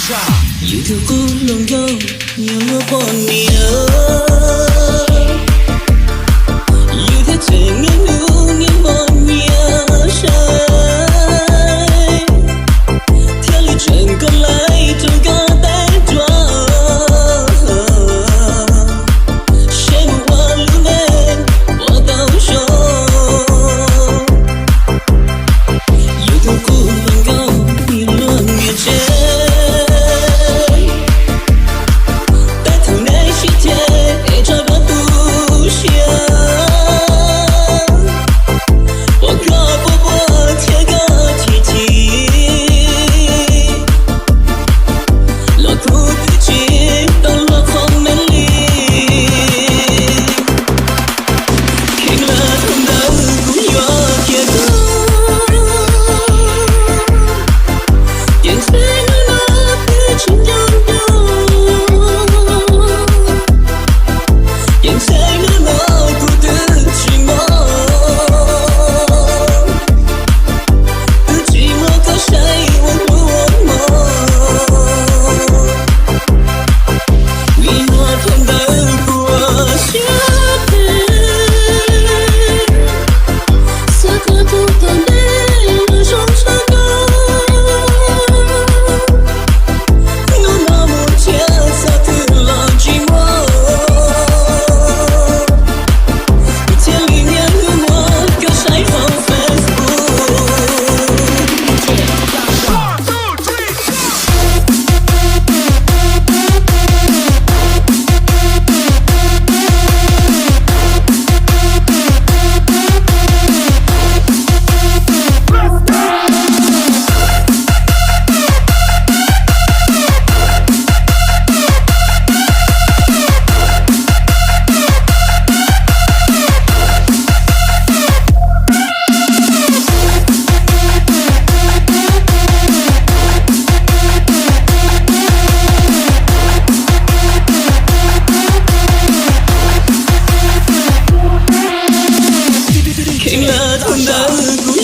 Yus tus qub hluas nkauj yog luag poj niam, yus thiaj tseem niaj hnub niaj hmo nyiam saib, thiaj li tseem koj laib rau koj teb nrua, seb mus ua lub neej puas tau zoo. Yus tus qub hluas nkauj yog luag niam tsev, tab thaum neb sib ceg es tso koj tu siab, pom koj puas puas thiab koj chim chim, los kuv twb tsis tau luag qhov me li. Kheev lawm thaum ntawd kuv yuav kiag koj, ces ntshe hnub no twb tsis nco nco, ces ntshe hnub no kuv twb tsis mob, twb tsis muab koj saib ua hnub ua hmo. Vim luag thaum ntawd kuv siab phem, xav tias tus tom ntej yuav zoo tshaj koj. Hnub no mus nrhiav txog twg los tsis muaj, thiaj li niaj hnub muab koj saib hauv Facebook. Kheev lawm thaum ntawd kuv